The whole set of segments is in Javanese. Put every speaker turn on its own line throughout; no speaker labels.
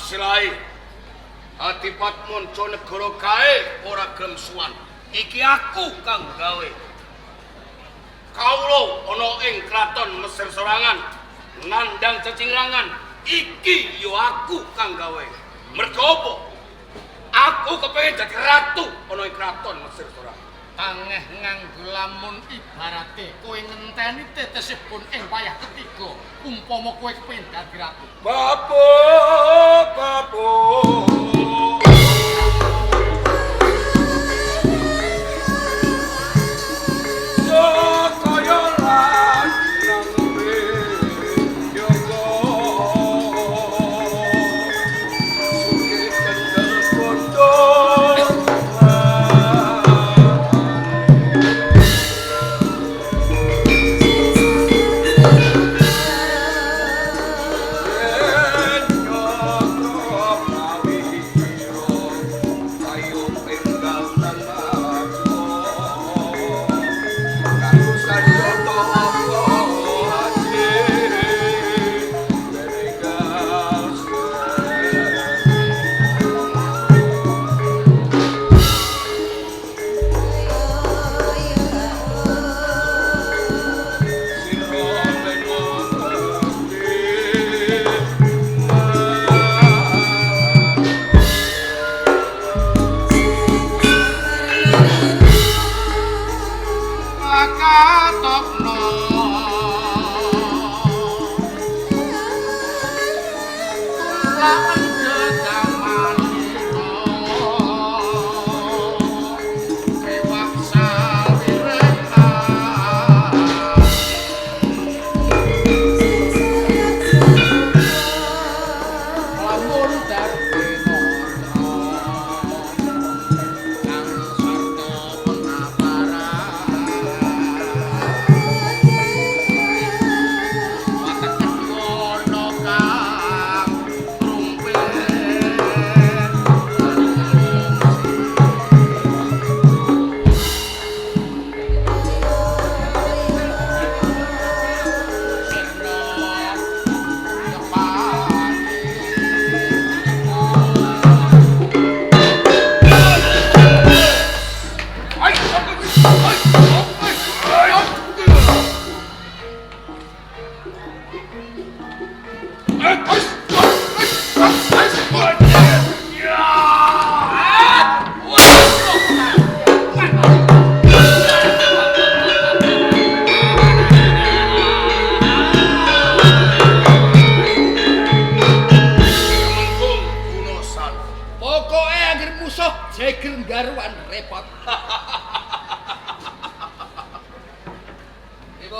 Taksilae Atipat manca negara kae ora gelem suwan. Iki aku kang gawe. Kawula ana ing kraton Mesir Sorangan nandhang cecingrangan. Iki ya aku kang gawe. Mergo apa? Aku kepengin dadi ratu ana ing kraton Mesir Sorangan.
Tangeh nganggo lamun ibarate kowe ngenteni tetesipun ing wayah ketiga umpama kowe kepengin dadi ratu.
Bapo, bapo. Yo kaya lanang yoga. Sugih kendel bondo.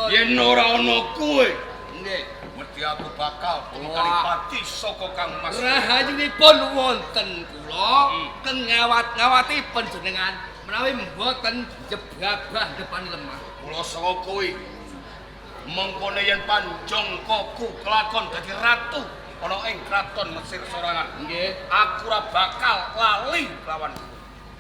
Yen ora ana kowe,
nggih,
mesti aku bakal pati saka Kang Mas.
Rahayunipun wonten kula kengawat-ngawati panjenengan menawi mboten jebabah depan lemah.
Kula saka kowe. Mengkone yen panjangkaku kelakon dadi ratu ana ing kraton Mesir Sorangan.
Nggih,
aku ora bakal lali kelawan.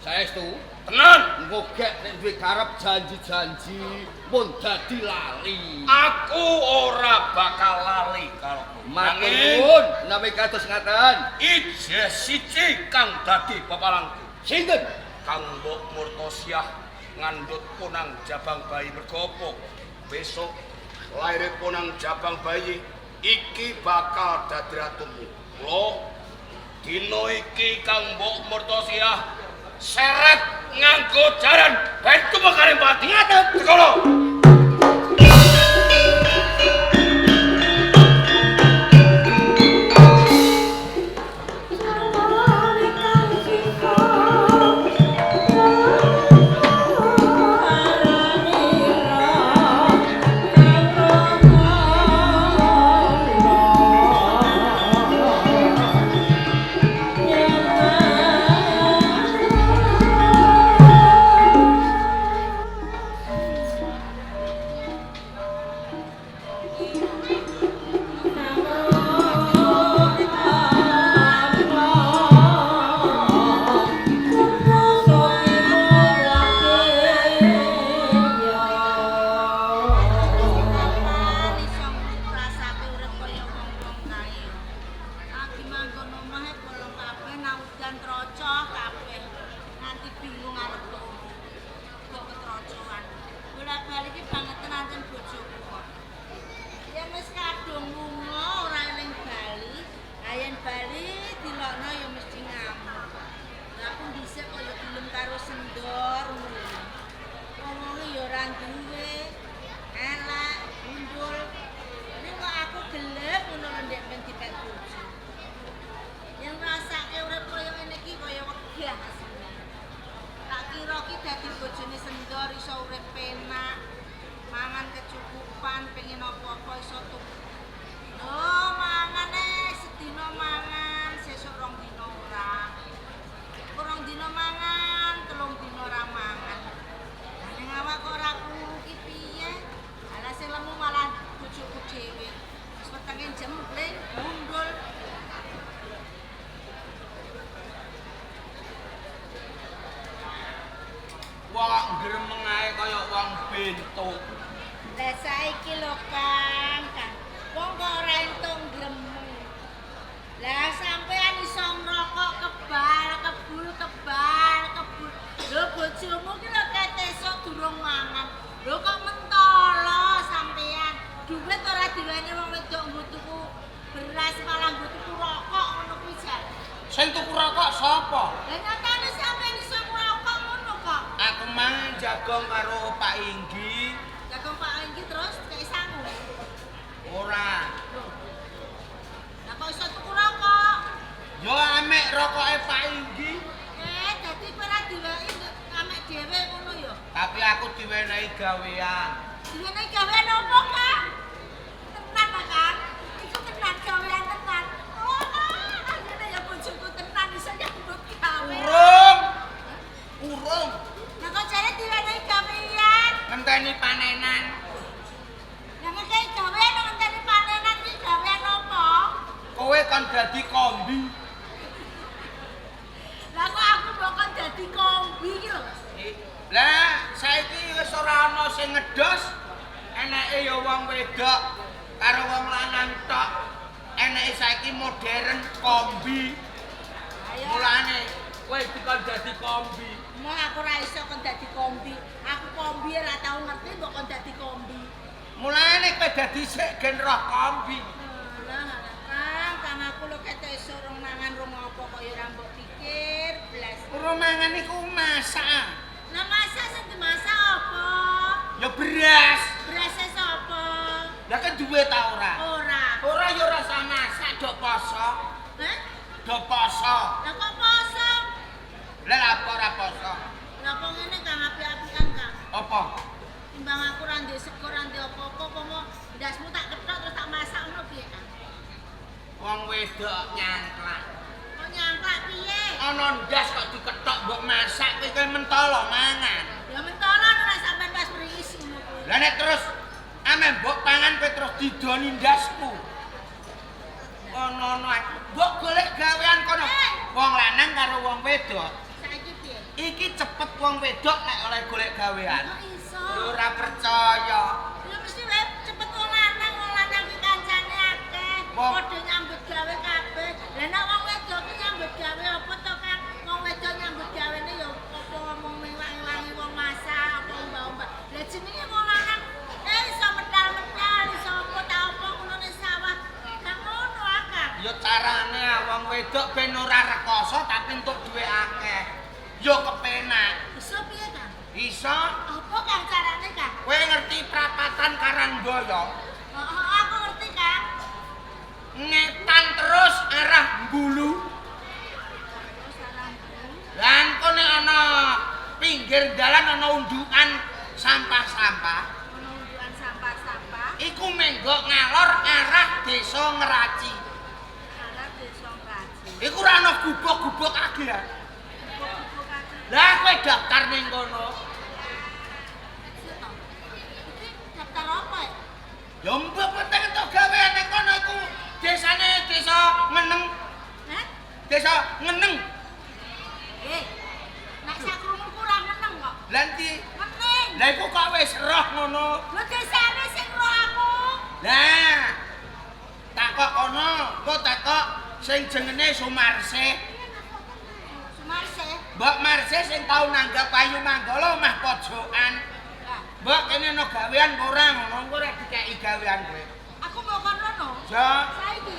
Saestu.
Tenan,
engko gek nek duwe karep janji-janji mun dadi lali.
Aku ora bakal lali karo kowe.
Matur nuwun menawi kados ngaten.
Ijeh siji kang dadi pepalangku.
Sinten?
Kang Mbok Murtosiah ngandhut punang jabang bayi. Mergo apa? Besok laire punang jabang bayi iki bakal dadi ratumu. Lho, dina iki Kang Mbok Murtosiah seret nganggo jaran ben tumekare pati.
Ngaten.
Sekolah.
mandor iso urip penak. Mangan kecukupan, pengen apa-apa iso tuku. Lho, mangane sedina mangan, sesuk rong dina ora. Rong dina mangan, telung dina ora mangan. Lah ning awak kok ora kuru ki piye? Alah sing lemu malah bojoku dhewe. Wis wetenge jembleng, gundul.
Wong kok gremeng ae kaya wong bentuk.
Lah saiki lho Kang, Kang. Wong kok ora entuk gremeng. Lah sampean iso ngrokok kebal, kebul, kebal, kebul. Lho bojomu ki lho ket esuk durung mangan. Lho kok mentolo sampean. Duit ora diweni wong wedok nggo tuku beras malah nggo tuku rokok ngono kuwi jan.
Sing tuku rokok sapa?
Lah nyatane sampean iso ngrokok ngono kok.
Aku mang jagong karo Pak Inggi.
Jagong Pak Inggi terus kei sangu.
Ora.
Lho. Lah kok iso tuku rokok?
Yo amek rokoke Pak Inggi.
Dadi kowe ora diwehi amek dhewe ngono ya.
Tapi aku diwenehi gawean.
Diwenehi gawean opo, Kang? Tenan ta, Kang? Iku tenan gawean tenan. Oh, akhirnya ya bojoku tenan iso nyambut gawe.
Urung. Urung.
Lah kok jare diwenehi gawean?
Ngenteni panenan.
Lah ngekei gawean ngenteni panenan iki gawean opo?
Kowe kon dadi kombi.
Lah kok aku mbok kon dadi kombi iki lho.
Lah saiki wis ora ana sing ngedos. Eneke ya wong wedok karo wong lanang tok. Eneke saiki modern kombi.
Ayo.
Mulane kowe dikon dadi kombi.
Mau aku ora iso kon dadi kombi. Aku kombi ora tau ngerti mbok kon dadi kombi.
Mulane kowe dadi sik gen roh kombi.
Alah, alah, Kang, Kang aku lho ketok esuk rong mangan rong apa kok ya ora mbok pikir blas.
Urung mangan iku masak.
Lah masak sing dimasak apa?
Ya beras.
Berase sapa?
Lah kan duwe ta ora?
Ora.
Ora ya ora usah masak do poso.
Hah?
Do poso.
Lah kok poso?
Lah apa ora poso?
Lah kok ngene Kang api-apian Kang.
Apa?
Timbang aku ora ndek sego ora ndek apa-apa apa mau ndasmu tak kethok terus tak masak ngono piye Kang?
Wong wedok nyangklak.
Kok nyangklak piye?
Ana ndas kok dikethok mbok masak kowe kowe mentolo mangan.
Ya mentolo ora sampean pas mringis ngono kuwi.
Lah nek terus ame mbok pangan kowe terus didoni ndasku. Ono-ono ae. Mbok golek gawean kono. Wong lanang karo wong wedok.
Saiki piye?
Iki cepet wong wedok nek oleh golek gawean.
Kok iso?
Lho ora percaya.
Ya mesti wae cepet wong lanang ki kancane akeh. Padha nyambut gawe kabeh. Lah nek wong wedok ki nyambut gawe apa to, Kang? Wong wedok nyambut gawene ya apa ngomong mewang-wangi wong masak, apa ombak-ombak. Lah jenenge wong lanang iso medal-medal, iso apa ta apa ngono ning sawah. Gak ngono ah, Kang.
Ya carane wong wedok ben ora rekoso tapi entuk duwe akeh. Ya kepenak.
Iso piye, Kang?
Iso.
Apa Kang carane, Kang?
Kowe ngerti prapatan Karangboyo?
Heeh, aku ngerti, Kang.
Ngetan terus arah Mbulu.
Terus arah Mbulu.
Lah engko nek ana pinggir dalan ana undukan sampah-sampah.
Ana undukan sampah-sampah.
Iku menggok ngalor arah Desa Ngraci.
Arah Desa Ngraci.
Iku ora ana gubuk-gubuk akeh.
Gubuk-gubuk akeh.
Lah kowe daftar ning kono.
Iki daftar apa ya?
Ya mbok penting entuk gawean ning kono iku desane Desa Ngeneng.
Hah?
Desa Ngeneng.
Nek sak krunguku ora ngeneng kok.
Lah ndi?
Ngeneng.
Lah iku kok wis roh ngono.
Lho desane sing roh aku.
Lah takok kono, engko takok sing jengene Sumarsih.
Sumarsih.
Mbok Marsih sing tau nanggap Ayu Manggala omah pojokan.
Lah,
Mbok kene ana gawean apa ora ngono, engko ora dikeki gawean kowe.
aku mau kon rono.
Ja,
Saiki.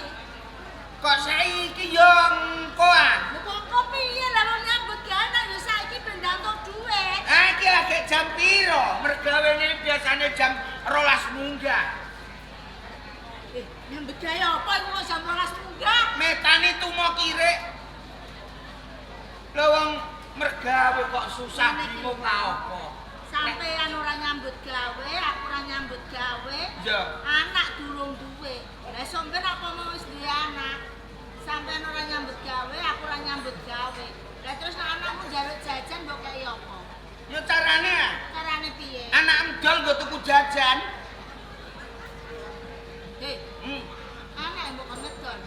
kok saiki ya engko ah.
Lho kok kok piye lah wong nyambut gawe ya saiki ben entuk duit.
Ah iki lagi jam piro? Mergawene biasane jam 12 munggah.
Nyambut gawe apa iku kok jam 12 munggah?
Metani tumo kirik. Lho wong mergawe kok susah bingung ra apa.
Sampean ora nyambut gawe, aku ora nyambut gawe.
Iya.
Anak durung duwe. Lah sampean apa mau wis duwe anak? Sampean ora nyambut gawe, aku ora nyambut gawe. Lah terus nek anakmu njaluk jajan mbok kei apa?
Ya carane ah.
Carane piye?
Anak emdol nggo tuku jajan.
Hei,
Hmm.
anak mbok kon ngedol.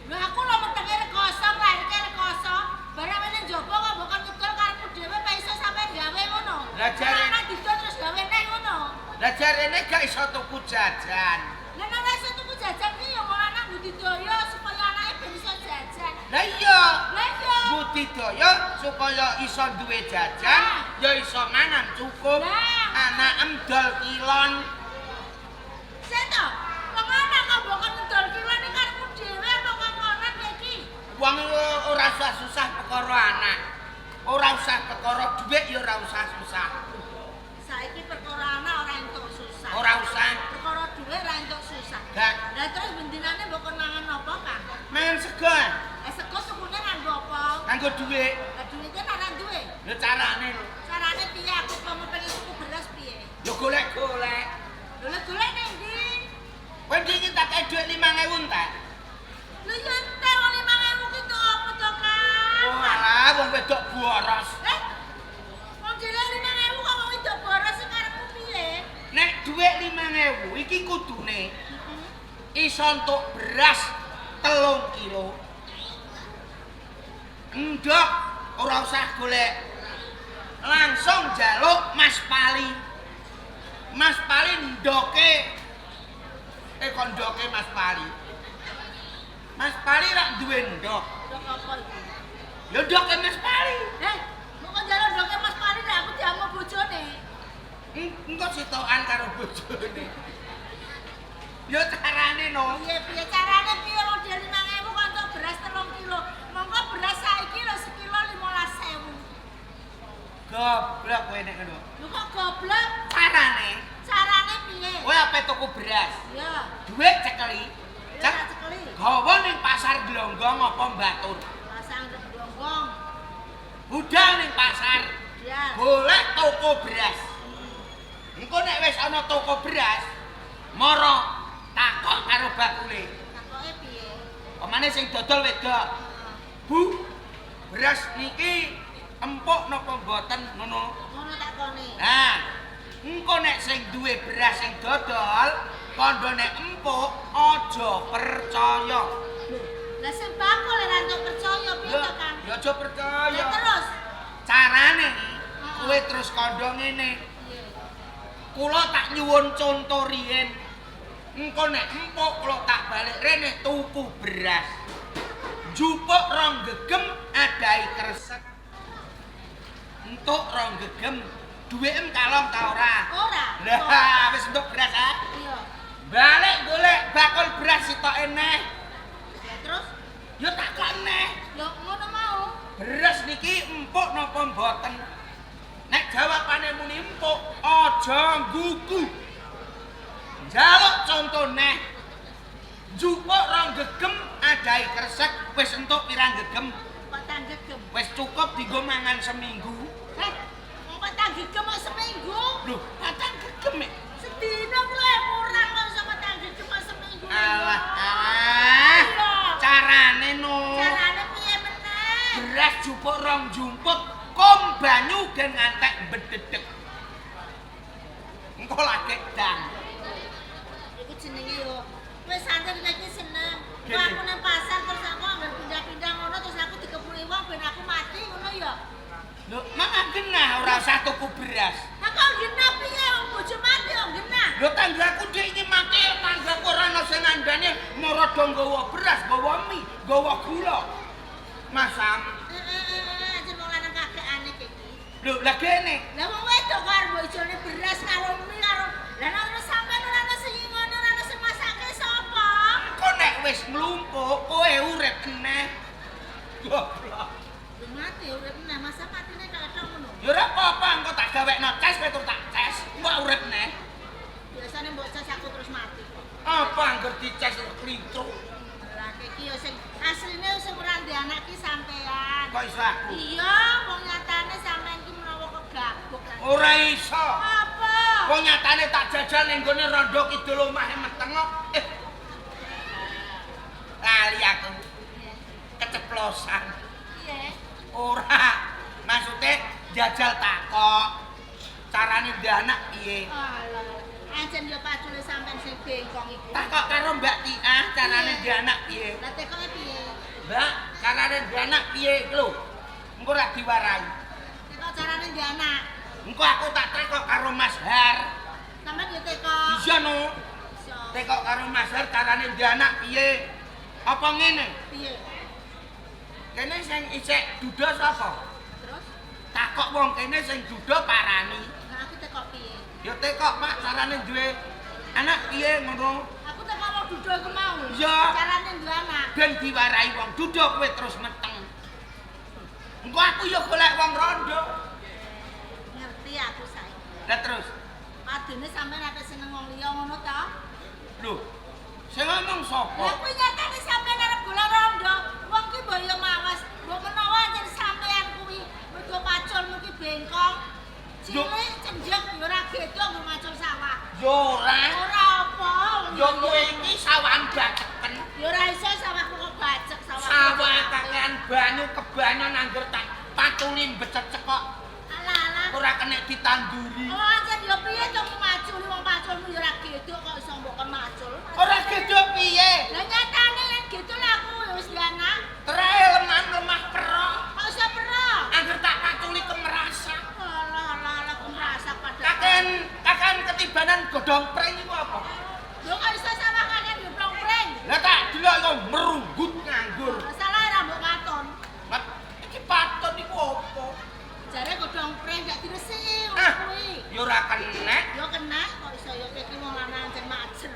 Lho aku lho metenge rekoso, nglairke rekoso. Barang wene njaba kok mbok kon ngedol karepmu dhewe pa iso sampean gawe ngono.
Lah jare-
anak didol terus gawe neh ngono.
Lah jarene gak iso tuku jajan.
Lah nek ora iso tuku jajan ki ya wong lanang budidaya supaya anake ben iso jajan.
Lah iya.
Lah iya.
Budidaya supaya iso duwe jajan, ya iso mangan cukup.
Lah.
Anak emdol kilon.
Seto, wong lanang kok mbok kon ngedol kilon iki karepmu dhewe apa kongkonan kowe iki?
Wong iku ora usah susah perkara anak. Ora usah perkara dhuwit ya ora usah susah.
Saiki perkara anak ora entuk susah.
Ora usah.
Perkara dhuwit ora entuk susah.
Gak.
Lah terus bendinane mbok kon mangan apa, Kang?
Mangan sego ah.
Lah sego tukune nganggo apa?
Nganggo dhuwit.
Lah duwite nek ora duwe.
Lho carane lho.
Carane piye aku umpama pengen tuku beras piye?
Ya golek-golek.
Lho lha golek ning ndi?
Kowe iki tak kei dhuwit 5000 entek.
Lho ya entek wong 5000 ki tok apa to, Kang?
Walah, wong wedok boros.
Eh, wong dhewe 5000 kok wong wedok boros sing karepmu piye?
Nek dhuwit 5000 iki kudune iso entuk beras 3 kilo. Endok ora usah golek. Langsung njaluk Mas Pali. Mas Pali ndoke kok ndoke Mas Pali. Mas Pali rak duwe ndok.
Ndok apa iku?
Ya ndoke Mas Pali.
Eh, kok njaluk ndoke Mas Pali nek aku diamuk bojone.
Engko sitokan karo bojone. Ya carane no.
Piye piye carane piye wong dhewe 5000 kok entuk beras 3 kilo. Mongko beras saiki lho sekilo 15.000.
Goblok kowe nek ngono.
Lho kok goblok?
Carane,
Carane piye?
kowe ape tuku beras?
Ya,
Dhuwit cekeli.
ya
Cek
tak cekeli.
gawa ning pasar Glonggong apa Batur.
Pasang glonggong.
Budal ning pasar,
Ya.
golek toko beras. Engko nek wis ana toko beras, mara takok karo bakule.
Takoke piye?
Pemane sing dodol wedok. Bu, beras niki empuk napa mboten ngono?
Ngono takone.
Nah, engko nek sing duwe beras sing dodol, kandha nek empuk aja percaya.
Lho, lah sing bakul ora entuk percaya piye to, Kang?
Ya aja percaya.
Lah terus
Carane kowe terus kandha ngene.
piye?
Kula tak nyuwun conto riyen. Engko nek empuk kula tak balik rene tuku beras. Njupuk rong gegem adahi kresek. Entuk rong gegem, duwekem kalong ta ora?
Ora.
Lah wis entuk beras ah.
Iya.
Balik golek bakul beras sitoke neh.
Lah terus
Ya takok neh.
lho ngono mau.
Beras niki empuk napa mboten? Nek jawabane muni empuk, aja nggugu. Njaluk conto neh. Njupuk rong gegem adahi kresek wis entuk pirang gegem.
Patang gegem.
Wis cukup dienggo mangan seminggu.
Eh, wong patang gegem kok seminggu?
Lho, patang gegem e.
Sedina ku lho kurang kok iso patang gegem kok seminggu.
Alah, alah.
Iya.
Carane no.
Carane piye meneh?
Beras jupuk rong jumput, kom banyu gen ngantek bededek. Engko lagi dang.
Iku jenenge yo. Wis santai iki seneng. Kok
Gini.
aku nang pasar terus aku anggar pindah-pindah ngono terus aku dikepuni wong ben aku mati ngono ya.
Lho, mangan genah ora usah tuku beras.
Lah kok genah piye wong bojo mati kok genah?
Lho tanggaku dhek iki mati, tanggaku ora ana sing ngandani mara do nggawa beras, nggawa mie, nggawa gula. Masam.
Heeh, jeneng wong lanang kakekane iki.
Lho, lah kene.
Lah wong wedok kok arep mbok ijolne beras karo mie karo. Lah nek terus sampean ora ana sing ngono ora ana sing masake sapa?
Kok nek wis mlumpuk kowe urip eneh. Goblok.
Lho mati urip neh, masa matine kathok ngono.
Ya ora apa-apa, engko tak gawekno ces kowe terus tak ces. Engko urip neh.
Biasane mbok ces aku terus mati kok.
Apa angger dices terus klintruk?
Lah iki yo sing asline sing ora ndek anak ki sampean.
Kok iso aku?
Iya, wong nyatane sampean ki menawa kegabuk kan.
Ora iso.
Apa?
Wong nyatane tak jajal ning gone rondo kidul omahe meteng kok. Lali aku. Keceplosan.
Piye?
Ora. Maksude jajal takok. Carane ndek anak piye?
Alah, ancen yo pacule sampean sing bengkong iku.
Takok karo Mbak Tiah carane ndek anak piye?
Lah tekoke piye?
Mbak, carane ndek anak piye iki lho? Engko ora diwarai.
Tekok carane ndek anak.
Engko aku tak takok karo Mas Har.
Sampeyan yo tekok.
Iya no.
Iso.
Tekok karo Mas Har carane ndek anak piye? Apa ngene?
Piye?
Kene sing isih duda sapa?
Terus?
Takok wong kene sing duda parani.
Lah aku tekok piye?
Ya tekok Pak carane duwe anak piye ngono.
Aku tekok wong duda iku mau.
Iya.
Carane duwe anak.
Ben diwarai wong duda kowe terus meteng. Engko aku ya golek wong rondo.
Ngerti aku saiki.
Lah terus,
Padune sampean ate seneng wong liya ngono ta?
lho. Sing ngomong sapa?
Lah kuwi nyatane sampean arep golek rondo. Wong ki mbok yo mawas, mbok menawa ancen sampean kuwi mergo paculmu ki bengkong. Cilik cenjek yo ora gedho nggo macul sawah.
Yo ora.
Ora apa.
Yo kowe iki sawahan baceken.
Yo ora iso sawahku kok bacek sawah.
Sawah kakean banyu kebanyon angger tak patuli bececek kok
Alah alah.
ora kena ditanduri.
Oh ancen yo piye to macul wong paculmu yo ora gedho kok iso mbok kon macul.
Ora gedho piye?
Lah nyatane yen gedho lah aku ya wis duwe anak.
Terae lemah lemah perok.
Kok iso perok?
Angger tak patuli kemerasak.
Alah alah alah kemrasak padha.
Kakean ketibanan godhong pring iku apa?
Lho kok iso sawah kakean godhong pring?
Lah tak delok yo merunggut nganggur.
Masalah ora mbok waton.
Mat, iki paton iku apa?
Jare godhong pring gak diresiki ngono
Ah.
kuwi.
Ya ora kena.
Yo kena kok iso yo iki wong lanang ancen majer.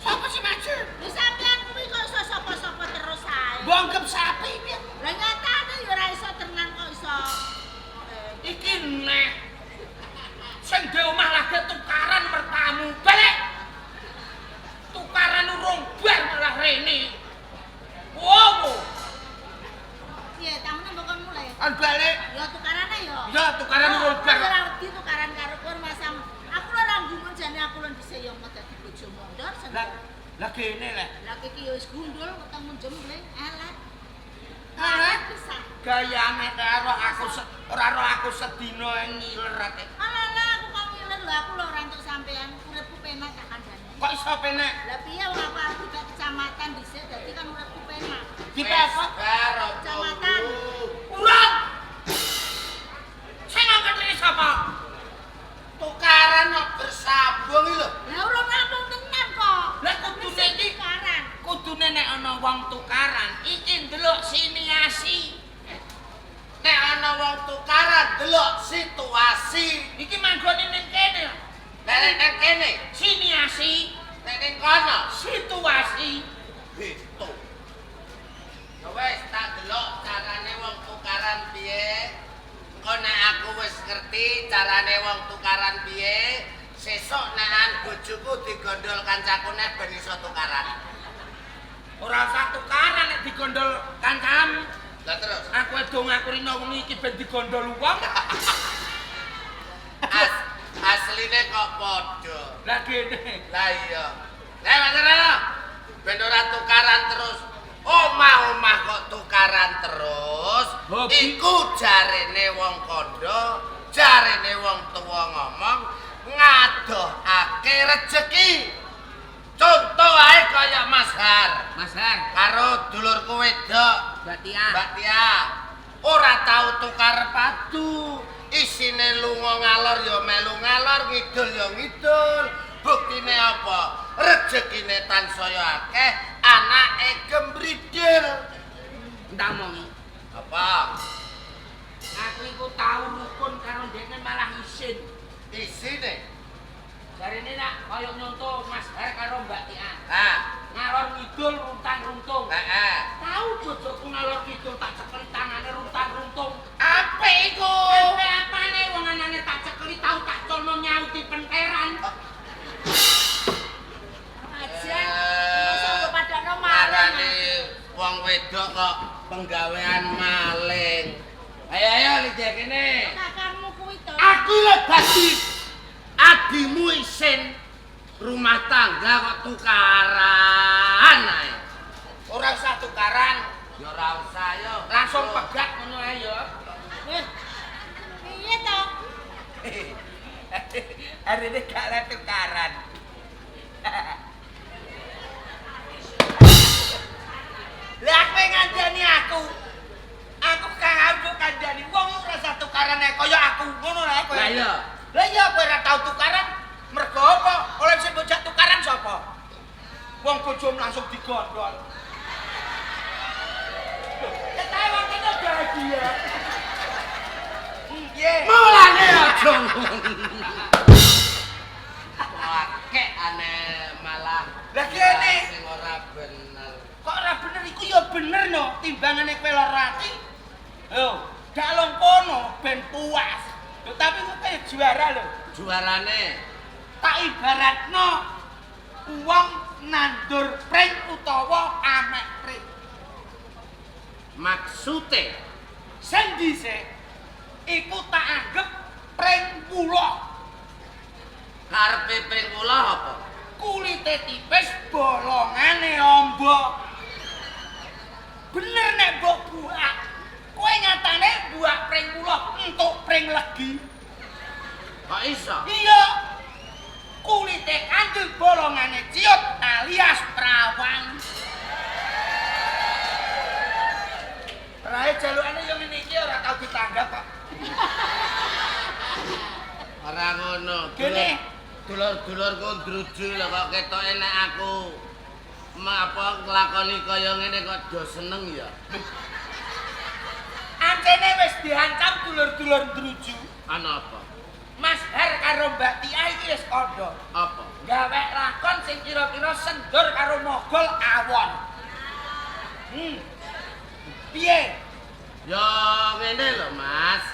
Sapa sih majer?
Lho sampean kuwi kok iso sapa-sapa terus ae.
Mbok anggap sapi piye?
Lah nyatane yo ora iso tenan kok iso.
Iki neh. Sing duwe omah lagi tukaran mertamu. Balik. Tukaran urung bar malah rene. Wow.
Piye tamune mbok kon mulai?
An balik.
Yo tukarane yo.
Ya tukaran urung bar.
Aku ora wedi tukaran karo kowe masam. Aku ora gumun jane aku lho dhisik yo mau dadi bojo mondor
Lah
seneng.
lah kene leh.
Lah iki yo wis gundul ketemu jembleng elek.
Elek?
Pisan.
Gayane karo aku ora roh aku sedina ngiler ate.
Alah alah aku kok ngiler lho aku lho ora entuk sampean uripku penak tak kandhane.
Kok iso penek?
Lah piye wong aku arep buka kecamatan dhisik dadi kan uripku penak.
Dipek apa?
Kecamatan.
Urung. Sing ngangkat rene sapa?
Tukaran kok bersambung iki lho.
Lah urung rampung tenan kok.
Lah kudune iki
tukaran.
Kudune nek ana wong tukaran iki ndelok siniasi.
Nek ana wong tukaran delok situasi.
Iki manggone ning kene.
Lah nek nang kene,
Siniasi,
nek ning kono
situasi.
beda. Ya wis tak delok carane wong tukaran piye. Engko nek aku wis ngerti carane wong tukaran piye, sesuk nek bojoku digondol kancaku nek ben iso tukaran.
Ora usah tukaran nek digondol kancam.
Lah terus
Aku edo ngaku rina wengi iki ben digondol wong.
Asline kok padha.
Lah kene.
Lah iya. Lah Mas Rano, ben ora tukaran terus. Omah-omah kok tukaran terus.
Hobi.
Iku jarene wong kandha, jarene wong tuwa ngomong ngadohake rejeki. Contoh ae kaya Mas Har
Mas Har,
karo dulurku wedok
Mbak Tia.
Mbak Tia. Ora tau tukar padu. Isine lunga ngalor ya melu ngalor, ngidul ya ngidul. Buktine apa? Rejekine tansaya akeh, anake gembridil.
Entah omongi.
Apa?
Aku iku tau rukun karo ndekne malah isin.
Isine.
Jarene nak kaya nyonto Mas Har karo Mbak Tia.
Ha,
Ngalor ngidul runtang-runtung.
heeh.
Tau bojoku ngalor ngidul tak cekeli tangane runtang-runtung.
Apik iku.
Sampe apane wong anane tak cekeli tau tak culno nyauti penteran.
Aja. Masa mbok padakno maling.
Marane wong wedok kok penggawean maling. Ayo ayo lijek kene.
Kakangmu kuwi to.
Aku lho
Dadi adimu isin rumah tangga kok tukaran ae.
Ora usah tukaran,
Ya ora usah yo.
langsung pegat ngono ae yo.
Eh, piye to?
Hari ini gak lah tukaran. Lah kowe ngandani aku. Aku kang aku kandhani wong ora usah tukaran ae kaya aku ngono ae kowe.
Lah iya.
Lah iya kowe ora tau tukaran mergo apa? Oleh sing bocah tukaran sapa? Wong bojomu langsung digondol. Ketae wong kene bahagia. Piye?
Mulane aja ngono. Akeh aneh malah.
Lah kene.
Sing ora bener.
Kok ora bener iku ya bener no, timbangane kowe lara ati. Lho, dalong kono ben puas. Lho tapi kok kaya juara lho.
Juarane
Tak ibaratno wong nandur pring utawa amek pring.
Maksude
Sing dhisik iku tak anggep pring kula.
Karepe pring kula apa?
Kulite tipis, bolongane amba. Bener nek mbok buak. Kowe nyatane buak pring kula entuk pring legi.
Kok iso?
Iya. Kulite kandel, bolongane ciut alias prawan. Rae jalukane yo ngene iki ora tau ditanggap kok.
Ora ngono.
Gene.
Dulur-dulurku ndruju lho kok ketoke nek aku apa nglakoni kaya ngene kok do seneng ya.
Ancene wis diancam dulur-dulur ndruju.
Ana apa?
Mas Har karo Mbak Tia iki wis kandha.
Apa?
Gawe lakon sing kira-kira sendur karo mogol awon. Piye?
Ya ngene lho, Mas.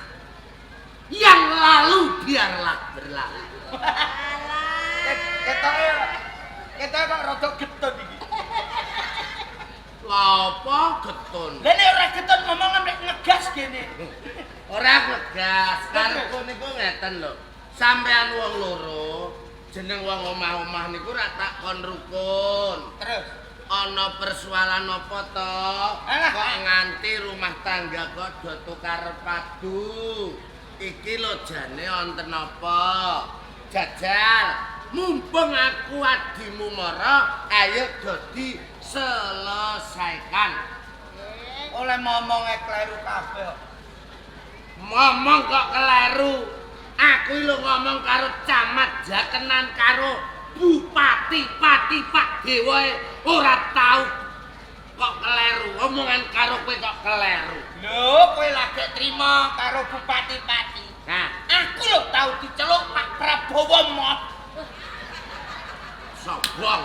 Yang lalu biarlah berlalu.
Alah.
Ketoke ketoke kok rada getun iki.
Lha apa getun?
Lah nek ora getun ngomong nek ngegas gene.
Ora ngegas, karepku niku ngeten lho. Sampean wong loro, jeneng wong omah-omah niku ora tak kon rukun.
Terus
Ana persoalan apa to?
Alah.
Kok nganti rumah tangga kok do tukar padu? Iki lho jane wonten apa? Jajal, mumpung aku adimu mara, ayo do diselesaikan.
Oleh ngomonge kleru kabeh.
Ngomong kok keleru. Aku lho ngomong karo camat Jakenan karo bupati Pati Pak Dewa ora tau kok keleru. Omongan karo kowe kok keleru.
Lho, kowe lagi trima karo Bupati Pati.
Nah,
Aku lho tau diceluk Pak Prabowo moh.
sombong.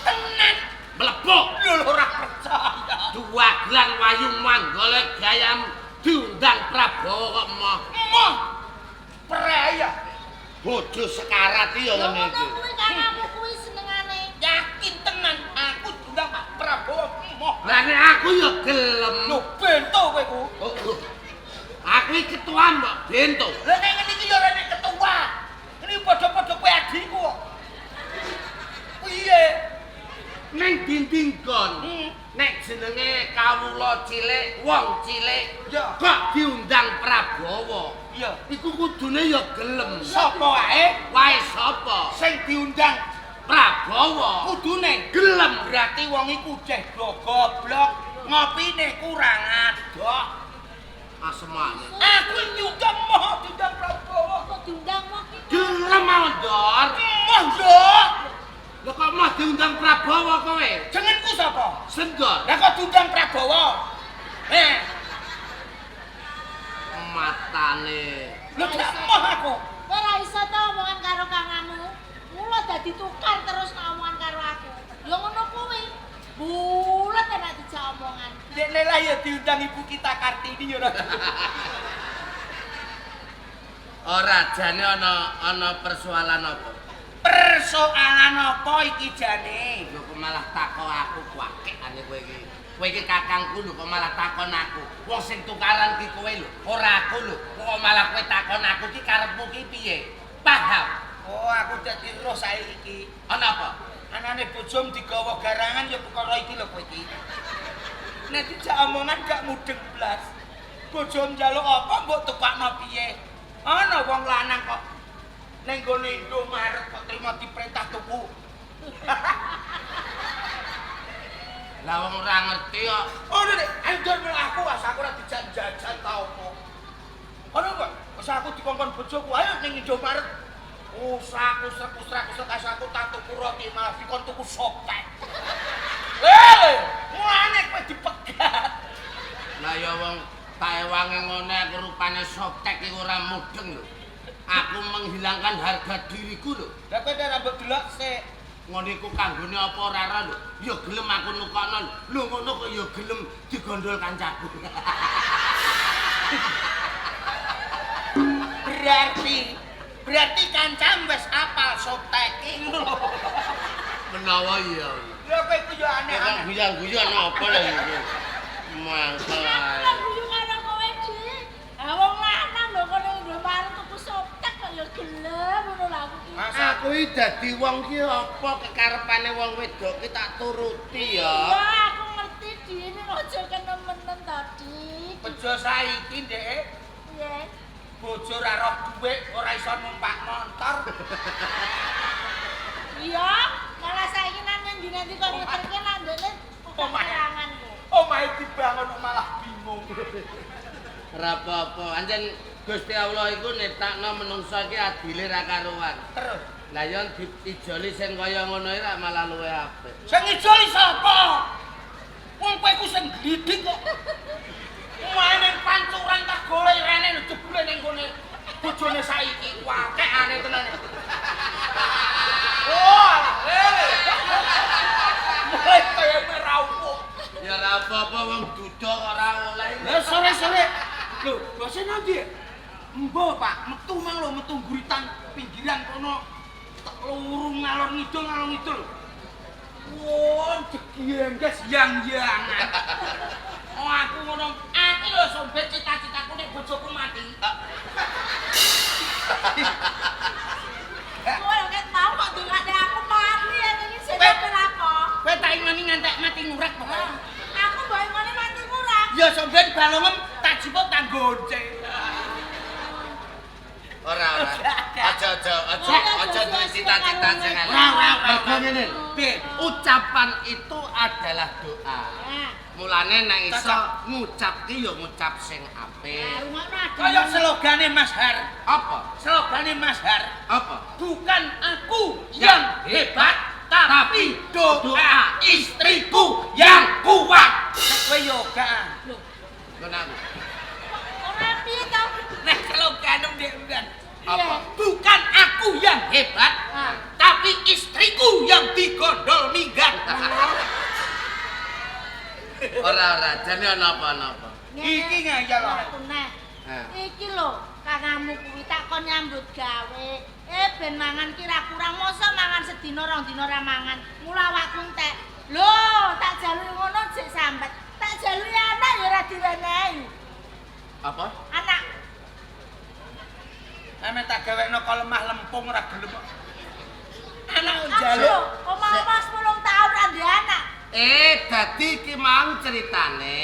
Tenan.
Mlebok.
Lho lho, ora percaya.
Duwagelan Wayu Manggala gayam diundang Prabowo kok moh.
Moh. Peraya.
Bojo sekarat iki ya
Lho
ngene
ngono
iki.
kuwi kangamu kuwi senengane.
Yakin tenan aku diundang Pak Prabowo moh.
Lah nek aku ya gelem.
Lho bento kowe ku.
Oh, oh. Aku iki ketua mbok bento.
Lah nek ngene iki ya ora nek ketua. Ini padha-padha kowe adikku kok. Piye?
Neng dinding gon.
Hmm.
Nek jenenge kawula cilik, wong cilik,
Ya.
kok diundang Prabowo.
Iya.
Iku kudune ya gelem.
Sapa wae
Wae sapa?
sing diundang
Prabowo.
kudune
Gelem.
berarti wong iku jeh goblok, ngopine kurang adok.
Asemane.
Aku diundang moh diundang Prabowo.
Kok diundang moh ki?
Gelem mawon, Dor.
Moh yo.
Lho kok moh diundang Prabowo kowe?
Jenengku sapa?
Sendor.
Lah kok diundang Prabowo? Eh,
Matane.
lho gak moh aku.
Kowe ora iso to omongan karo kangamu. Mula dadi tukar terus nek omongan karo aku. Ya ngono kuwi. Bulet nek dijak omongan.
Dekne lah ya diundang ibu kita Kartini ya ora.
Ora jane ana persoalan apa?
Persoalan apa iki jane?
Lho kok malah takon aku kuwakekane kowe iki. Kowe iki kakangku lho kok malah takon aku. Wong sing tukaran ki kowe lho, ora aku lho. Kok malah kowe takon aku ki karepmu ki piye. Paham?
Oh, aku dadi roh saiki.
Ana apa?
Anane bojom digawa garangan ya perkara iki lho kowe iki. Nek dijak omongan gak mudeng blas. Bojom njaluk apa mbok tukakno piye? Ana wong lanang kok ning gone Indomaret kok trimo diperintah tuku.
Lah wong ora ngerti kok.
Oh, nek anjur melu aku as aku ora dijak jajan ta apa. Ono kok, wis aku dikongkon bojoku ayo ning Indomaret. Usah usah as aku tak tuku roti malah dikon tuku sopek. Lele, mulane kowe dipegat.
Lah ya wong tak ewangi ngene aku rupane soptek iku ora mudeng lho. Aku menghilangkan harga diriku lho.
Lah kowe ora mbok delok sik.
Ngono iku kanggone apa ora ora lho. Ya gelem aku nukokno lho. Lho ngono kok ya gelem digondol kancaku.
Berarti kancam wis apal sopteke ngono lho.
Menawa iya.
Lha kowe iku ya aneh-aneh.
Guyon-guyon apa lho iki. Mangkel
Aku
ae.
lho guyu karo kowe, Di. Ah wong lanang lho kono Indomaret tuku soptek kok ya gelem ngono lho aku ki.
Masa
Aku iki dadi wong ki apa kekarepane wong wedok ki tak turuti ya.
Iya, aku ngerti Di, ning aja kenemenen to, Di.
bejo saiki ndek
Piye?
bojo ora roh dhuwit, ora iso numpak motor.
Iya, malah saiki nang ngendi-endi kok ngeterke nang ndekne kehilangan kok.
Omahe dibangun kok malah bingung.
Ora apa-apa. Ancen Gusti Allah iku netakno menungsa iki adile ra karuan.
Terus
Lah yen diijoli sing kaya ngono iki rak malah luwih apik.
sing ngijoli sapa? Wong kowe iku sing gliding kok. Omahe ning pancuran tak golek rene jebule ning gone bojone saiki akeh aneh tenan. Oh, lele. Mulai kaya meraup.
Ya ora apa-apa wong duda ora oleh.
Lah sore-sore. Lho, bose nanti? Embo, Pak, metu mang lho, metu guritan pinggiran kono. Tak luru ngalor ngidul ngalor ngidul. Wah, jegiengges yang-yangan. Oh, aku ngono. Aku lho sombet cita-citaku nek bojoku mati.
Kowe lho ket mau kok ndongakne aku mati ya iki sing kenapa?
Kowe tak imani ngantek mati ngurek pokoke.
Aku mbok imane mati ngurek.
Ya sombet balongem tak jipuk tak gonceng.
Ora ora. Aja aja aja aja duwe cita-cita sing elek.
Ora ora ora.
Mergo ngene.
Piye?
Ucapan itu adalah doa.
Nah,
Mulane nek iso ngucap ki ya ngucap sing apik.
rungokno adine.
Kaya slogane Mas Har.
Apa?
Slogane Mas Har.
Apa?
Bukan aku yang hebat, tapi doa istriku yang kuat. Nek kowe yo gak.
Lho,
Ngono aku.
ora piye to?
Nek slogane ndek mben.
Apa?
Bukan aku yang hebat,
Ah.
tapi istriku yang digondol minggat.
Ora ora, jane ana apa ana apa.
Iki ngayal
Aku neh.
Ha.
Iki lho, kangamu kuwi tak kon nyambut gawe. Ben mangan ki ra kurang, mosok mangan sedina rong dina ra mangan. Mula awakku entek. Lho, tak jaluki ngono jek sambat. Tak jaluki anak ya ora diwenehi.
Apa?
Anak
Ame tak gawekno kok lemah lempung ora gelem. Anak
aku
njaluk.
lho, omah-omah 10 tahun ra ndek anak.
Dadi iki mang ceritane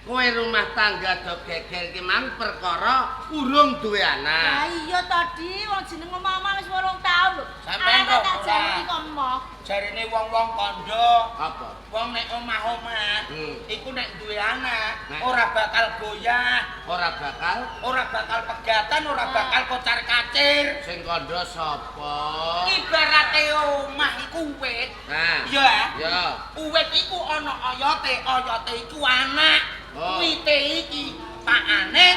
kowe rumah tangga do geger iki mang perkara urung duwe
Lah
anak.
iya to, Di, wong jeneng omah-omah wis 8 tahun lho.
Sampeyan
Anak
kok
tak
ora.
jaluki kok emoh.
Jarene wong-wong kandha,
Apa?
wong nek omah-omah iku nek duwe anak
Nek.
ora bakal goyah,
Ora bakal
ora bakal pegatan, ora bakal kocar-kacir.
sing kandha sapa?
Ibarate omah iku wit.
Nah.
Iya.
Ya.
Uwit iku ana oyote, oyote iku anak.
Oh.
Wite iki pakane,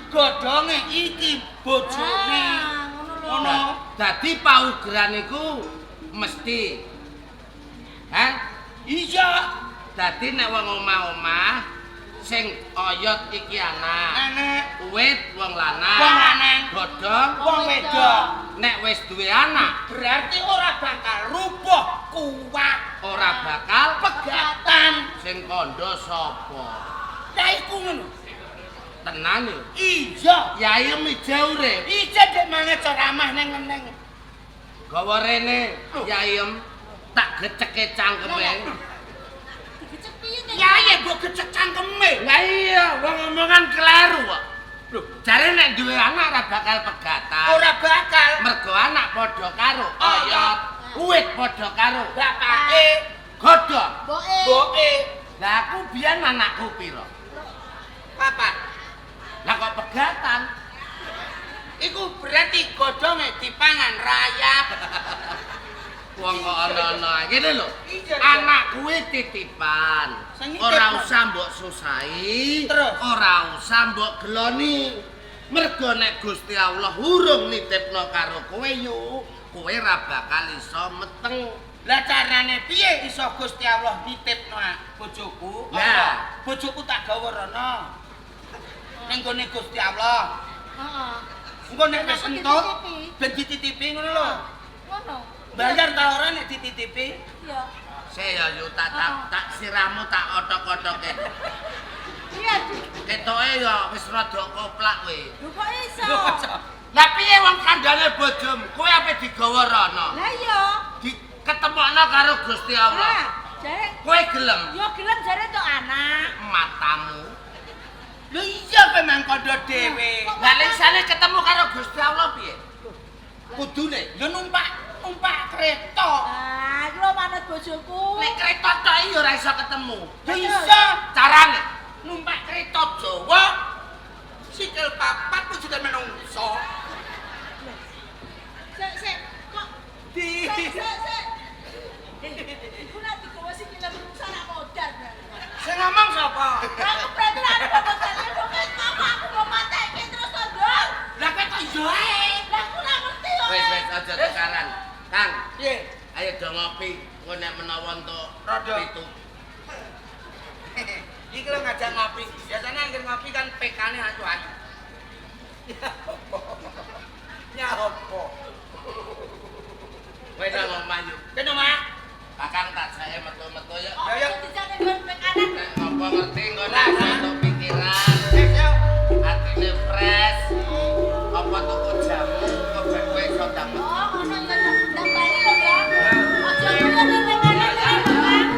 godhonge iki bojone.
Ah, ngono lho.
Ngono.
Dadi paugeran iku mesti. Hah?
Iya,
Dadi nek wong omah-omah sing oyot iki anak,
anak
wit wong lanang,
Wong lanang.
godhong
wong wedok.
nek wis duwe anak
Berarti ora bakal rubuh kuat
ora bakal
pegatan.
sing kandha sapa?
Lah iku ngono.
Tenan yo.
Iya.
Yai mija urip.
Iya dek Omongange ceramah neng-neng.
Gawa rene, Yai Em, tak geceke cangkeme.
Digecek piye nek?
Yai mbok gecek cangkeme.
Lah iya, wong omongan kleru kok. Lho, jare nek duwe anak ora bakal pegatan.
Ora bakal.
Mergo anak padha karo oyot, uwit padha karo
bapake,
godhong.
Mboke.
Mboke.
Lah aku biyen anakku pira?
Papat.
Lah kok pegatan?
Iku berarti godhonge dipangan rayap.
Wong kok ana-ana ngene lho. Anak kuwi titipan. Ora usah mbok susahi, ora usah mbok geloni. Mergo nek Gusti Allah urung nitipno karo kowe yu, kowe ora bakal iso meteng.
Lah carane piye iso Gusti Allah nitipno bojoku?
Lah,
bojoku tak gawa rono. Ning gone Gusti Allah.
Heeh.
Engko nek wis entuk ben dititipi ngono lho.
Ngono.
Bayar ta ora nek dititipi?
Iya.
Saya yo tak tak sirahmu tak otok-otoke.
Iya.
Ketoke ya wis rada koplak kowe.
Lho kok iso?
Lah piye wong kandhane bojomu? Kowe ape digawa rono?
Lah iya.
Diketemokno karo Gusti Allah.
Jare
kowe gelem?
Yo gelem jare entuk anak.
Matamu.
Lho iya kowe mang kandha dhewe.
Lah lisane ketemu karo Gusti Allah piye? Kudune
yo numpak kereta.
Ah, iki lho manut bojoku.
Nek kereta tok ya ora iso ketemu.
Ya iso.
Carane
numpak kereta Jawa sikil papat wujude menungso.
Sik sik kok
di
sik sik. Iku nek digawa sikile menungso ora modar.
Sing ngomong sapa?
Aku berarti ora bapak aku mau mateke terus to, Ndong.
Lah kowe kok iya ae.
Lah aku ora ngerti kok.
Wis wis aja tukaran. Kang,
piye?
Ayo do ngopi, engko nek menawa entuk
rodo
pitu.
Iki lho ngajak ngopi. Biasane anggere ngopi kan PK-ne ayu-ayu. Ya opo? Ya opo?
Kowe nang omah yo.
Kene omah.
Kakang tak jake metu-metu ya.
Ya ya. Dijane nggon PK-nan.
Nek ngopo ngerti engko nek entuk pikiran. Atine fresh. Apa tuku jamu kok ben kowe iso ndang metu.
Oh, ngono ya. Ndang bali lho, Kang. Aja kuwi ning PK-nan terus, Kang.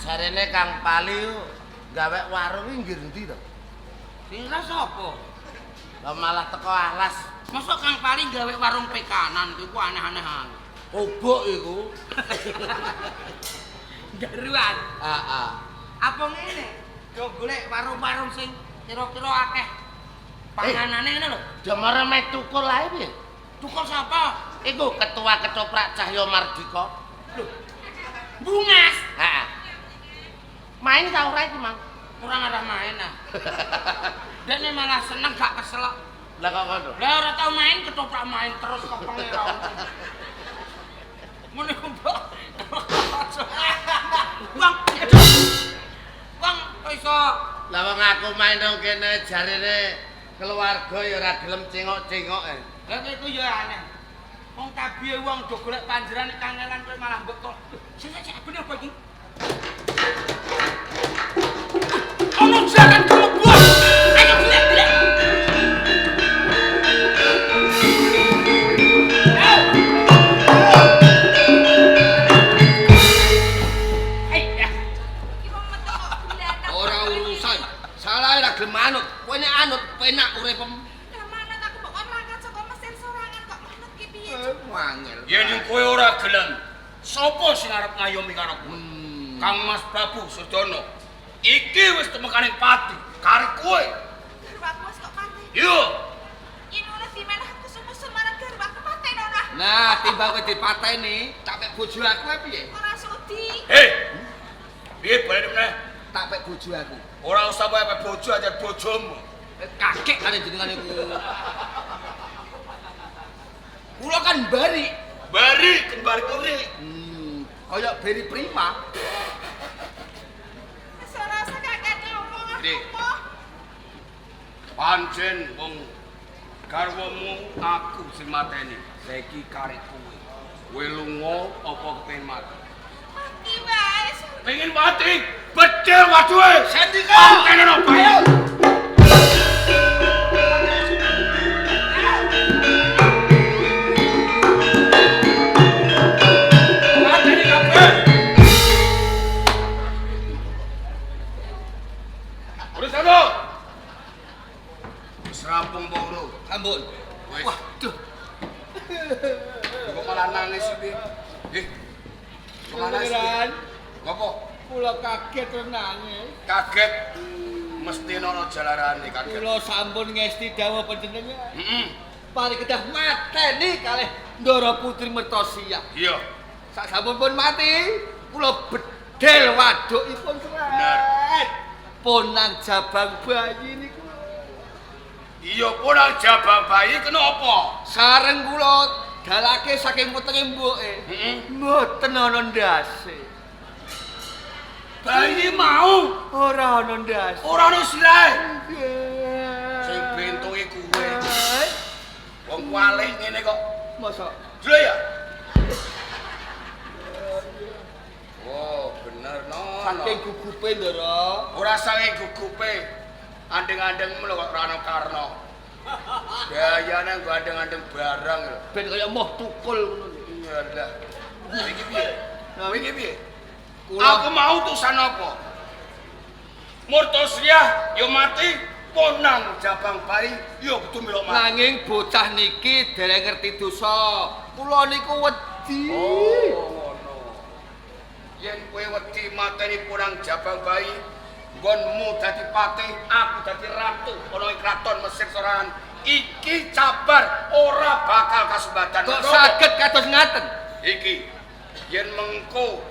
Jarene Kang Pali gawe warung iki nggih endi to?
Sing ra sapa?
Lah malah teko alas.
Mosok Kang Pali gawe warung pekanan iku aneh-anehan.
Obok iku.
Garuan.
Heeh.
Apa ngene? Yo golek warung-warung sing kira-kira akeh panganane ngene lho.
Demare meh tukul ae piye?
Tukul sapa?
Iku ketua ketoprak Cahyo Mardika.
Lho. Bungas.
Heeh. Main ta ora iki, Mang?
Kurang arah main ah. Dekne malah seneng gak keselak.
Lah kok ngono?
Lah ora tau main ketoprak main terus kepenge ra. Ngono iku, Mbok. Wong wong iso.
Lah wong aku main nang kene jarene keluarga ya ora gelem cengok-cengok e.
Lah iku ya aneh. Wong kabihe wong do golek panjeran kangelan kowe malah mbok kok. Sik sik bener apa iki? Ono jaran kelebon. Ayo golek golek.
Ora urusan. Salah ora gelem manut. Kowe nek anut penak uripem.
Lah manut aku mbok kon mangkat saka mesin sorangan kok manut ki piye?
Wangel. Yen kowe ora gelem, sapa sing arep ngayomi karo kowe? Kang Mas Prabu Sudana. Iki wis temekaning pati, kari kowe.
Garwaku wis kok pati.
Iya.
Yen ora dimeneh aku sumusul marang garwaku patenono.
Nah, timbang kowe dipateni, tak pek bojo aku ae piye?
Ora sudi.
Hei. Piye balen meneh?
Tak pek bojo aku.
Ora usah pek bojo aja bojomu.
Kakek kare jenengan iku. Kula kan bari.
Bari kembar kuri.
Kaya Beri Prima.
Wis ora usah kakek ngomong aku apa.
Pancen wong garwamu aku sing mateni. Saiki karek kowe. Kowe lunga apa kepengin mati?
Mati wae.
Pengen mati, bedil waduhe.
Sendika.
Patenono bae. Mateni kabeh. Urus satu. Wis rampung apa urung?
Sampun.
Wis.
Waduh.
Kok malah nangis iki? Kok malah nangis?
Pangeran,
Ngopo?
kula kaget nangis.
Kaget mesti ana jalarane kaget.
Kula sampun ngesti dawuh panjenengan.
Heeh.
Pari kedah mateni kalih Ndara Putri Mertosia.
Iya.
Sak sampun pun mati, kula bedhel wadukipun
Bener.
seret. Ponang jabang bayi niku.
Iya, ponang jabang bayi kenapa?
Sareng kula dalake saking wetenge mboke.
Heeh.
Mboten ana ndase.
Bayi mau
Ora ana ndase.
ora ana sirahe.
Nggih.
Sing bentuke kuwe. Wong kualik ngene kok.
Mosok
Dulu ya? Oh, bener no.
saking gugupe Ndara.
Ora saking gugupe. Andeng-andeng lho kok ora ana karno. Gayane nggo andeng-andeng barang lho.
Ben kaya moh tukul ngono lho.
Iya lah. Iki piye? Iki piye?
Kula
Aku mau utusan apa? Murtosiah yo mati, ponang jabang bayi yo kudu melok mati.
nanging bocah niki dereng ngerti dosa. Kula niku wedi.
Oh, ngono. Yen kowe wedi mateni ponang jabang bayi, nggonmu dadi patih, aku dadi ratu ana ing kraton Mesir sorangan. Iki cabar ora bakal kasembadan.
Kok saged kados ngaten?
Iki yen mengko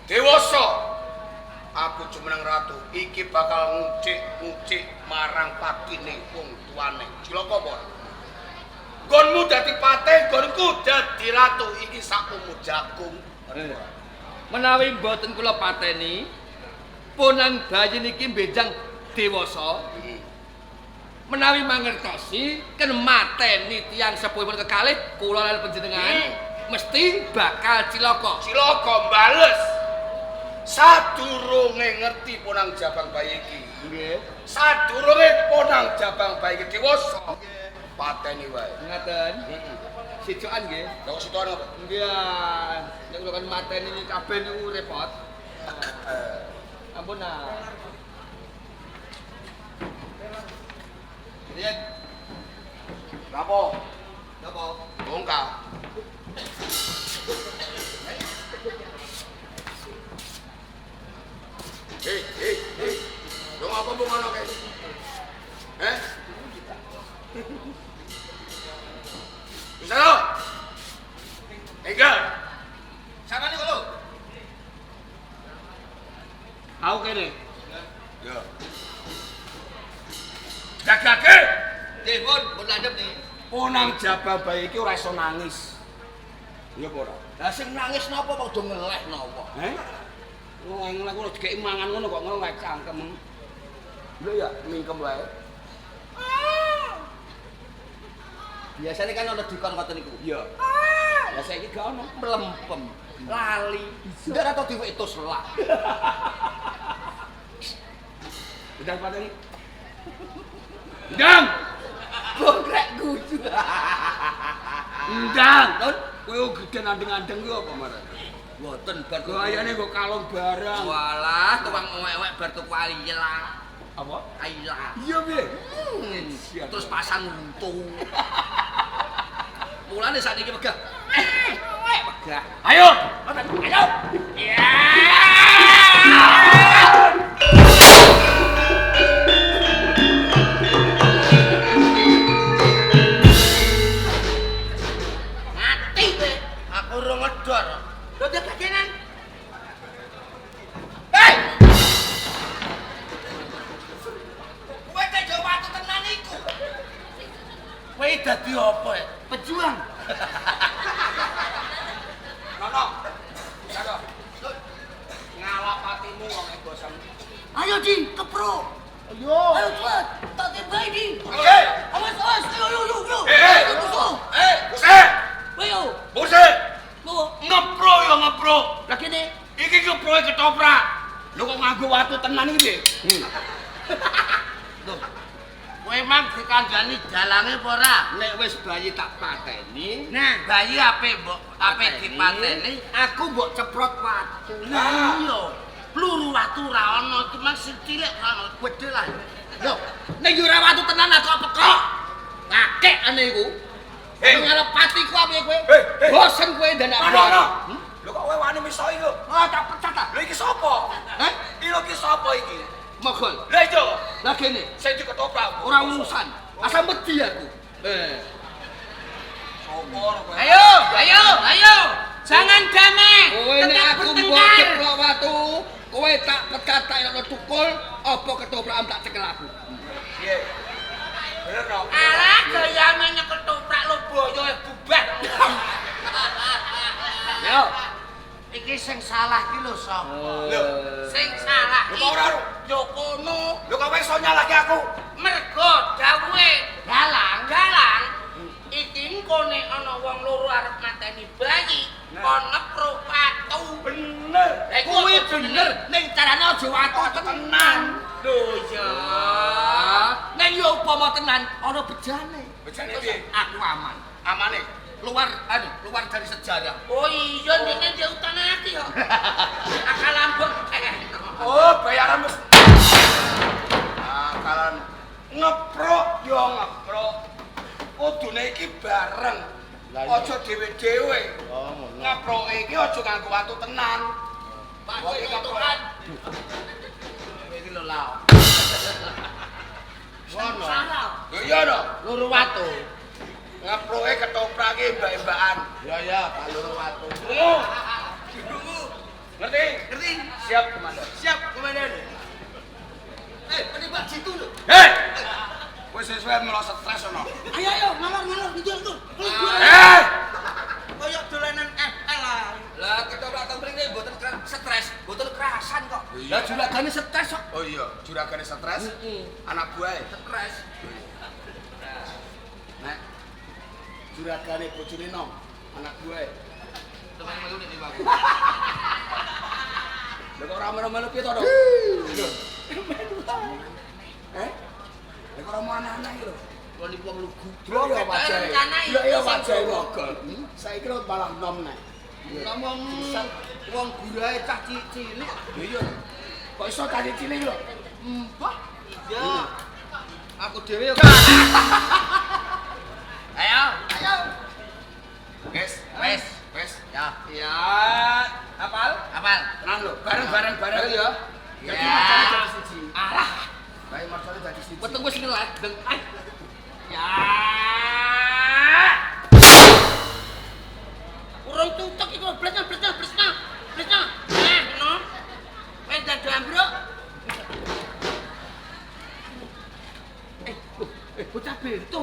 dewasa aku jumeneng ratu, iki bakal ngucik-ngucik marang patine wong tuane. Cilaka apa ora? Nggonmu dadi patih, nggonku dadi ratu, iki sak umur jagung.
Menawi mboten kula pateni, ponang bayi niki benjang dewasa. Menawi mangertosi ken mateni tiyang sepuhipun kekalih kula lan panjenengan mesti bakal cilaka.
Cilaka bales. Sadurunge ngerti ponang jabang bayi iki.
Nggih.
Sadurunge ponang jabang bayi iki dewasa. Pateni wae.
Ngaten.
Heeh.
Sijokan nggih.
Lha kok sitokan apa?
Nggih. Nek kula kan mateni kabeh niku repot. Ampun nah. Riyen,
Napa?
napa?
Bongkar. Hei, hei, hei. Lo ngapa mbok ngono kae? Eh? Bisa lo? Enggal.
Sama niku lho.
Aku kene. Ya. Gagake.
Nggih, pun, pun landhep nih.
Ponang jabang bayi iki ora iso nangis. Iya apa ora?
Lah sing nangis napa kok do ngeleh napa?
Eh? Ngeleh ngono dikeki mangan ngono kok ngeleh cangkem. Lho ya, mingkem wae.
Biasanya kan ana dikon ngoten niku.
Iya. Lah saiki gak ono.
Mlempem, lali. Ndak ora tau diwek selak.
Ndang pateni. Ndang!
Bongkrek guyu.
Ndang!
Nun,
Kowe gedhen andeng-andeng kuwi apa marane?
mboten bar
Gayane nggo kalung barang.
Walah, tukang owek-owek bar tuku aila.
Apa?
Aila.
Iya piye?
Terus pasang untu. Mulane sakniki megah. Megah.
Ayo.
Ayo. Mati kowe.
Aku ora ngedor.
Lho dia kagenan.
Gosong.
Ayo Di, kepro.
Ayo.
Ayo cepat, tak tembak Di.
Oke.
Awas, awas, ayo, ayo, ayo, ayo.
Eh, eh.
Musuh.
Eh, Buse.
Ayo.
Buse.
Loh,
Ngepro ya ngepro.
lah kene.
Iki ngeproe ketoprak. Lho kok nganggo watu tenan iki piye?
Lho. Kowe mang dikandani dalange apa ora?
Nek wis bayi tak pateni,
Nah, bayi ape mbok ape dipateni?
Aku mbok ceprot watu.
Lah iya. Pluru watu ora ana, iki mang sing cilik ora ana, gedhe lah.
Lho, ning yo ora watu tenan aku apa kok? Akeh ane iku.
Eh.
Ngarep patiku apa kowe?
Eh, eh.
Bosen kowe ndak
Ana ana. Lho kok kowe wani misoi lho?
Ah, tak pecat ta.
Lho iki sapa?
Hah?
Iki sapa iki?
Mogol.
Lah iya,
Lah kene,
sing diketoprak.
ora urusan. Asal wedi aku. Eh.
Syukur kowe.
Ayo, ayo, ayo. Jangan damai.
Kowe nek
Tetap
aku mbok
bertengkar.
ceplok watu, kowe tak pecat tak elokno tukul, apa ketoprakan tak cekel aku.
Piye? Bener no?
Alah, gayane nyekel toprak lo boyo bubar.
Yo.
Iki sing salah ki lho sapa?
Lho.
Sing salah
Lho kok ora?
ya kono.
Lho kok kowe iso nyalahke aku?
Mergo dawuhe dalang, dalang iki engko nek ana wong loro arep mateni bayi, kon ngepro watu.
Bener.
Lah iku
Kuwi
apa
bener, ning carane aja watu tenan.
Lho iya.
Ning yo upama tenan ana bejane.
Bejane piye?
Aku aman.
Amane.
Luar anu, luar dari sejarah.
Oh iya ndekne ndek utang ati kok. Akal ambek.
Oh, bayaran wis. Akalan ngeprok yo ngeprok. Kudune iki bareng. Aja dhewe-dhewe.
Oh ngono.
Ngeproke iki aja nganggo watu tenan.
Watu tenan.
Iki lho lah.
Ngono.
Salah.
Lho iya no.
Loro watu.
Ngeproke ketoprak iki mbak-mbakan.
Ya ya, Pak loro watu.
Krungu. Ngerti?
Ngerti?
Siap, Komandan.
Siap, Komandan. Eh, penembak jitu lho.
Hei! Kowe sesuai melok stres ono.
Ayo, ayo, ngalor, ngalor, ngejar tuh.
Eh!
Koyok dolanan FL ae.
Lah ketoprak teng mrene mboten stres, mboten kerasan kok.
Iya.
Lah juragane stres kok.
Oh iya, juragane stres. Anak buahe
Stres.
Nek juragane bojone nom, anak buahe.
Temen melu nek niku aku.
Lha kok ora melu-melu piye to, Dok? Lho. Eh? Lha kok ora mau anak-anak iki lho.
Kula niku wong lugu.
Delok ya wajahe.
Rencana
Delok ya
iku sing
wajahe
gawa.
mogol. Saiki lho malah nom nek.
Ngomong wong gurae cah cilik.
Lho iya. Kok iso cah cilik iki lho?
Mbah. Iya. Aku dhewe yo.
Ayo,
Ayo.
Wes,
wes.
wes.
Ya,
Ya, hafal?
apal.
Tenang lho, bareng-bareng bareng
Bareng ya.
Jadi
Ya.
macane dadi siji.
Alah,
Bae macane dadi siji.
weteng wis ngelak.
Ya. Urung tutuk iku blesna blesna blesna. Blesna. Nah, ngono. Wes dadi ambruk.
Eh, bocah bento.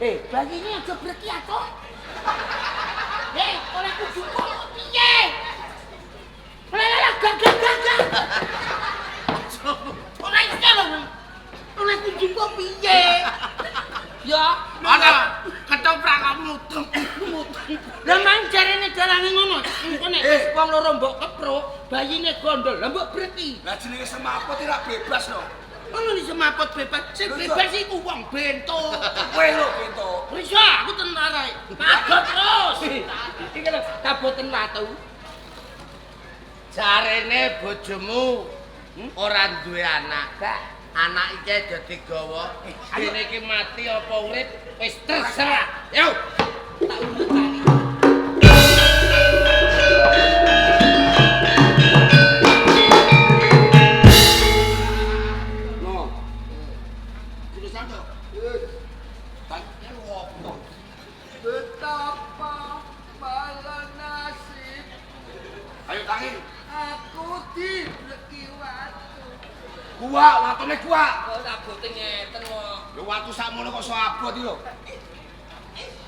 Eh, bayine aja breki atuh. Eh, oleh kudu kok piye? Lah lah lah gak gak gak gak. Ora iso lho. Oleh kudu kok piye? Ya, ana ketoprak kok mudeng mudeng. Lah mang jarene dalange ngono. Engko nek
Eh.
wong loro mbok kepruk, bayine gondol. Lah mbok breki.
Lah jenenge semaput iki rak bebas lho.
Ngono ni semaput bebas. Sing
Lho,
bebas iku wong bento.
Kowe lho bento.
Risa, aku tentara. Magot terus. Iki lho, kaboten watu. Jarene bojomu ora duwe anak. Anak iki dadi gawa. Dene iki mati apa urip wis terserah. Yo. Tak urutane.
No. Tulisan to. Tak opo?
Betapa malah nasib
Ayo tangi.
aku dibleki watu.
Gua, watune gua.
Kok abote ngeten kok.
Lho watu sakmono kok iso abot iki lho.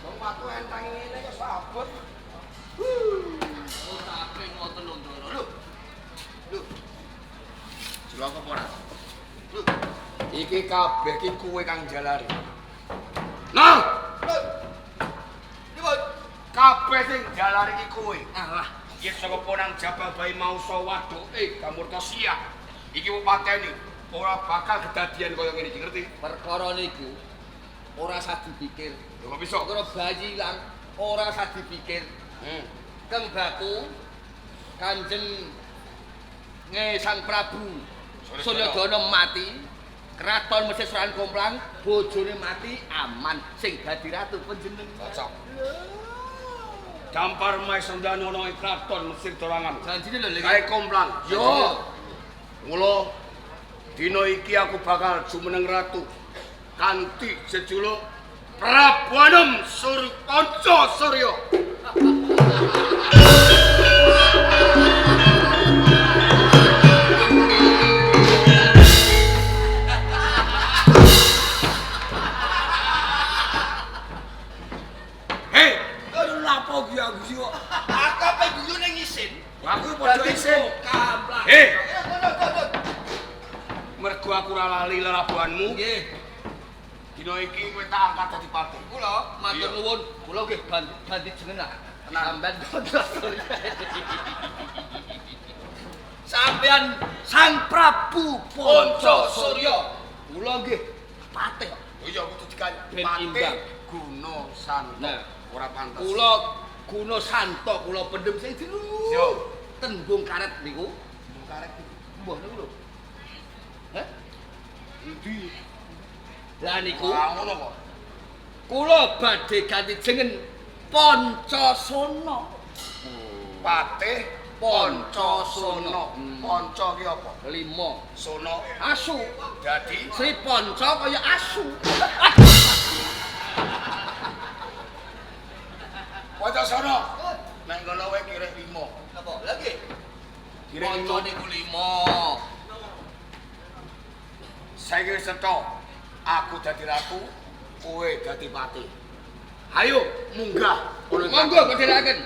Wong watu entang ngene kok iso abot.
Oh, tape ngoten lho, Ndoro. Lho. Lho.
Lho apa ora? Iki kabeh iki kowe kang jalari. Nah, kabeh sing jalari iki kowe.
Alah,
Yen saka ponang Jabang Bayi mau sawaduke Gamurtasiah. Iki pateni ora bakal kedadian kaya ngene iki, ngerti?
Perkara niku ora usah dipikir.
Lho kok bisa?
Perkara bayi ilang ora usah dipikir. Keng Baku Kanjeng Nge Sang Prabu Suryodana mati, Kraton Mesir Suran Komplang, bojone mati aman, sing dadi ratu panjenengan.
Cocok. Dampar Maesandana ana ing Kraton Mesir Dorangan.
Janjine lho.
Kae Komplang. Yo. Mula dina iki aku bakal jumeneng ratu kanthi jejuluk Prabu Anom Surpanca Surya. Hei,
Aduh lapo ki aku sih kok.
Aku ape guyu ning isin.
Aku padha isin.
Kamplang.
Hei. Mergo aku ora lali lelabuhanmu.
Nggih.
Dina iki kowe tak angkat dadi patih.
Kula matur
Iya.
nuwun, kula nggih ganti jeneng lah.
Tenan.
Sampeyan Panca Surya. Sampeyan Sang Prabu Panca Surya. Kula nggih patih.
Oh iya kudu dikan
Ben
patih
imbang.
Guna Santo.
Nah.
Ora pantes.
Kula Guna Santo kula pendem sing jero.
Yo.
Tembung karet niku.
Tembung karet iki.
Mbah niku lho. Hah?
Endi?
Lah niku
Ora ngono kok.
kula badhe ganti jeneng Pancasona.
Patih
Pancasona.
Panca ki apa?
5.
Sono
Asu.
dadi
Sri Panca kaya asu.
Pancasona. Nek ngono kowe kirek 5.
Napa? Lha nggih.
Kirek
Panca
5.
niku 5.
Saiki wis cetha. Aku dadi ratu, kowe dadi patih. Ayo munggah.
Monggo kok dherekaken.